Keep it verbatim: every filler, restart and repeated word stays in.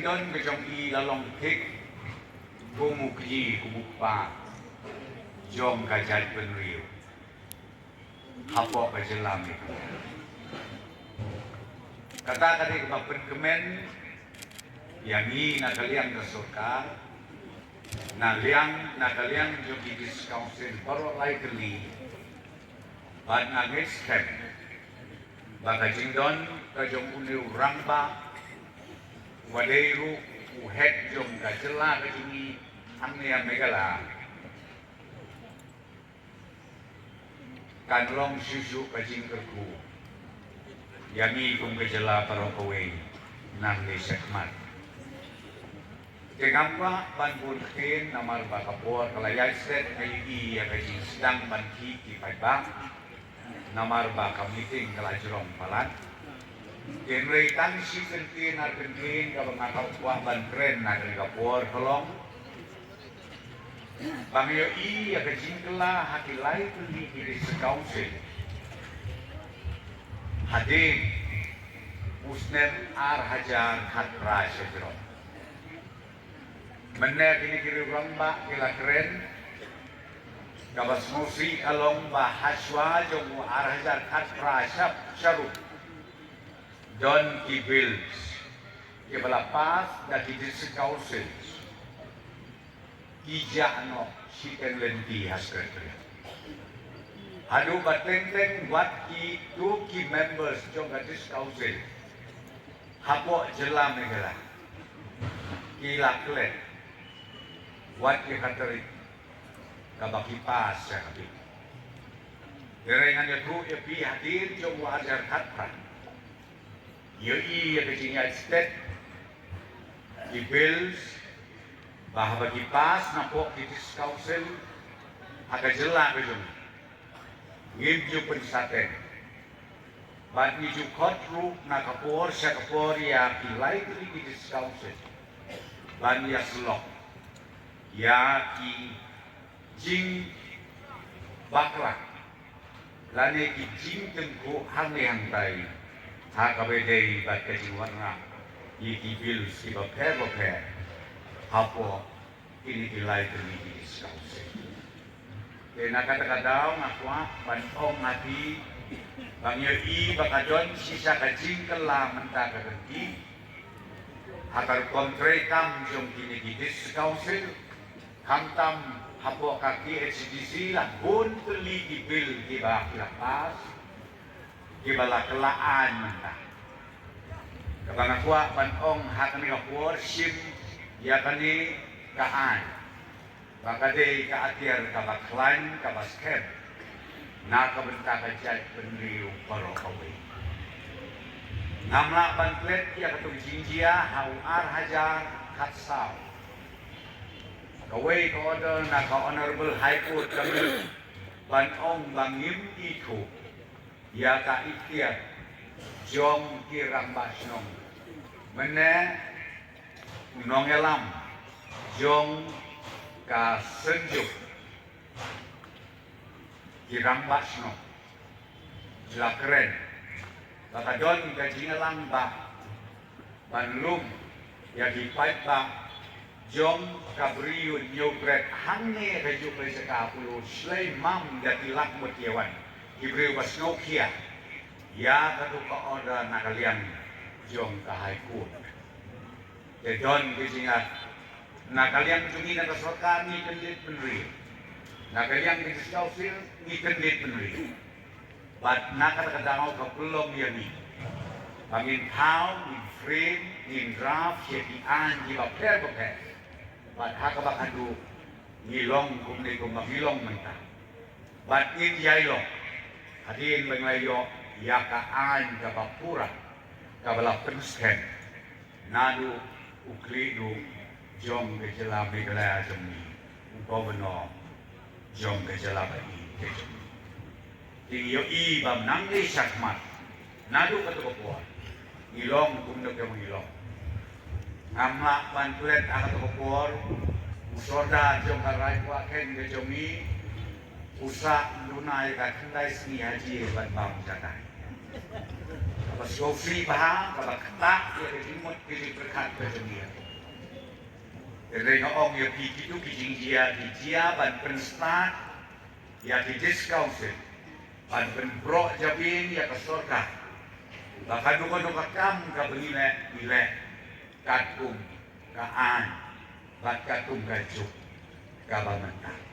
Don ka jong i la long thik kum u kñi kum u kpa jong ka jaitbynriew hapoh ka jylla Meghalaya. Kata ka dei kaba pynkmen ïa ngi na ka liang ka sorkar, na liang, na ka liang jong ki District Council baroh lai tylli. Bad nga ngeit skhem ba ka jingdon ka jong une u rangbah uba dei ruh u head jong ka jylla ka jong ngi hangne ha Meghalaya kan long shuh shuh ka jingkyrkhu ïa ngi kum ka jylla baroh kawei nangne shakhmat. Te ngam kwah ban bun ktien namar ba ka por ka la ïaid stet, nga ïohi ïa ka jingsdang ban khih ki paidbah namar ba ka meeting ka la jrong palat. Te hynrei tang shi kyntien ar kyntien kaba nga kwah ban kren na kane ka por ka long ba nga ïohi ïa ka jingkylla ha ki lai tylli ki District Council hadien u snem ar hajar khatphra sha jrong. Mynne kine ki rangbah ki la kren, kaba sngewsih ka long ba hashwa jong u ar hajar khatphra sha, sha ruh don ki bills kiba la pass da ki District Council ki jah noh shiteng lynti ha Secretariat. Haduh ba teng teng wat kito ki members jong ka District Council hapoh jylla Meghalaya ki la klet wat ïa ka tarik kaba ki pass ïa ka bill. Hynrei ngan ïathuh ïa phi hadien jong u ar hajar khatphra. Ïohi ïa ka jingïaid stet ki bills ba haba ki pass napoh ki District Council ha ka jylla ka jong ngi, ngim ju pynsah teng. Bad ngi ju khot ruh na ka por sha ka por ïa ki lai tylli ki District Council ban ïasyllok ïa ki jingbakla lane ki jingtyngkhuh hangne hangtai ha kaba ïadei bad ka jingwanrah ïa ki bills kiba pher bapher hapoh kine ki lai tylli ki District Council. Te na kata ka daw nga kwah ban ong ha phi ba ngi ïohi ba ka don shisha ka jingkylla mynta ka kynti ha ka rukom treikam jong kine ki District Council, khamtam hapoh ka K H A D C la bun tylli ki bill kiba ki la pass kiba la kylla aiñ mynta. Kaba nga kwah ban ong ha kane ka por shim ïa kane ka aiñ ba ka dei ka atiar kaba khlaiñ kaba skhem na ka bynta ka jaitbynriew baroh kawei. Ngam lah ban klet ïa kato ka jingjia ha u ar hajar khatsaw. Kawei ka order na ka Honorable High Court ka mih ban ong ba ngim ithuh ïa ka iktiar jong ki rangbah shnong. Mynne u nongïalam jong ka Synjuk ki rangbah shnong ki la kren ba ka don ka jingïalang ba ban lum ïa ki paidbah jong ka Bri u Hynñiewtrep hangne ha kajuh ka jaka, pule shlei mam da ki lak mut ïa wan ki briew ba sngewkhia ïa kato ka order na ka liang jong ka High Court. Te don ka jingïa na ka liang jong ngi na ka sorkar ngi kyndit bynriew, na ka liang ka District Council ngi kyndit bynriew. Bad na kata ka daw ka pynlong ïa ngi ba ngin thaw, ngin frame, ngin draft ïa ki aiñ kiba pher bapher. Bad ha kaba khatduh ngi long kumne kumba ngi long mynta. Bad ngin ïai long hadien ba ngi la ïoh ïa ka aiñ kaba pura kaba la pynskhem naduh u khlieh duh jong ka jylla Meghalaya jong ngi, u Governor jong ka jylla ba ïeit ka jong ngi. Te ngi ïohi ba mynta shakhmat naduh kato ka por ngi long kumno kumba ngi long. Ngam lah ban klet ha kato ka por u Sordar jong ka Raid Wahkhen ka jong ngi u sah duna ïa ka khyndai sngi ha jingïaid bam jadai. Kaba sngewsih bha, kaba ktah ïa ka jingmut ka jingpyrkhat ka jong ngi. Te nga ong ïa phi, kito ki jingjia ki jia ban pynstad ïa ki District Council, ban pynbroh jabieng ïa ka sorkar ba kano kano ka kam kaba ngi leh, ngi leh katkum ka aiñ bad katkum ka juk kaba mynta.